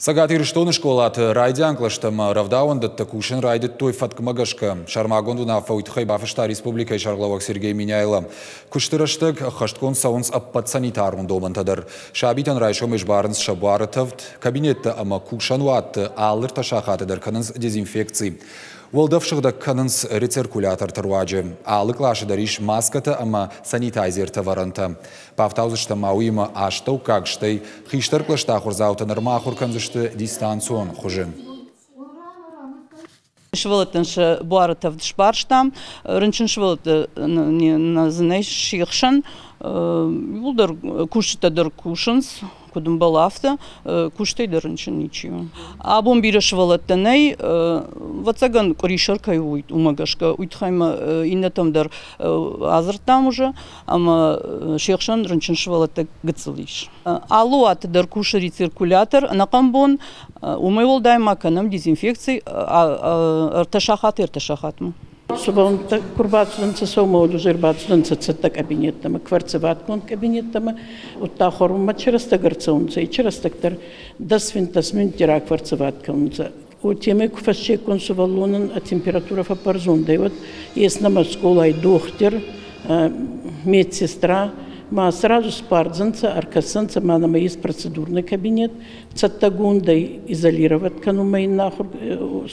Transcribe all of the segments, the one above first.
Цӕгат Ирыстоны скъолаты райдиан кълӕстӕ ӕмӕ рӕвдауӕндӕттӕ кусын райдыдтой фӕткмӕ гӕсгӕ. Сӕрмагонд уынаффӕ уый тыххӕй бафыста республикӕйы сӕргълӕууӕг Сергей Меняйло. Куысты рӕстӕг ӕххӕстгонд цӕуынц ӕппӕт санитарон домӕнтӕ дӕр. Сабитӕн райсомӕй сбарынц сӕ буары тӕвд, кабинеттӕ ӕмӕ кусӕнуӕтты алы ӕртӕ сахаты дӕр кӕнынц дезинфекци. Уӕлдӕф сыгъдӕг кӕнынц рециркуляторты руаджы. Алы къласы дӕр ис маскӕтӕ ӕмӕ санитайзертӕ вӕрӕнтӕ. Бафтаудзыстӕм ма уыимӕ астӕуккаг, стӕй хистӕр кълӕсты ахуырдзаутӕ нырма ахуыр кӕндзысты дистанцион хуызы. Сывӕллӕттӕн сӕ буары тӕвд сбарстам, рынчын сывӕллӕтты дзы нӕй се хсӕн. Иууылдӕр кусджытӕ дӕр кусынц, куыд ӕмбӕлы, афтӕ. Куыстӕй дӕр рынчын ничи у. Абон бирӕ сывӕллӕттӕ нӕй. Ӕвӕццӕгӕн, къуырисӕр кӕй у, уымӕ гӕсгӕ уый тыххӕй ма иннӕтӕм дӕр адзырдтам уже ӕмӕ се хсӕн рынчын сывӕллӕттӕ гыццыл ис. Алы уаты дӕр кусы рециркулятор ӕнӕхъӕн бон. Уымӕй уӕлдай ма кӕнӕм дезинфекци ӕртӕ сахаты ӕртӕ сахатмӕ. Сывӕллӕттӕ куы рбацыдӕнцӕ сӕумӕ ӕрбацыдӕнцӕ цӕттӕ кабинеттӕмӕ, кварцеватгонд кабинеттӕмӕ, удта хуӕрунмӕ чи рӕстӕг ӕрцӕунцӕ, чи рӕстӕг дӕр дӕс-финддӕс минутти ракварцеват кӕнунцӕ. Уотемӕй ку фӕссеккон сувӕллонӕн ӕ температурӕ фӕббӕрзонд ӕй, уӕд ес нӕмӕ скъолай дохтир, медсестра, ма сразу сбардзӕнцӕ, ӕркӕсдзӕнцӕ, ма нӕмӕ ес процедурный кабинет, цӕттӕгондӕй изолировать кӕнунмӕ ин ахур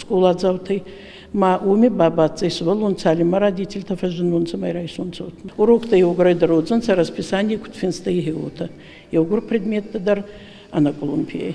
скъоладзаутӕй. Ма уоми ба бацӕй сувӕллон цалинмӕ родительтӕ фӕззиннонцӕ ма райсонцӕ. Уроктӕ еугурӕй дӕр уодзӕнцӕ расписание куд финстӕй, уотӕ. Еугур предметтӕ дӕр ӕнӕкъулумпийӕй.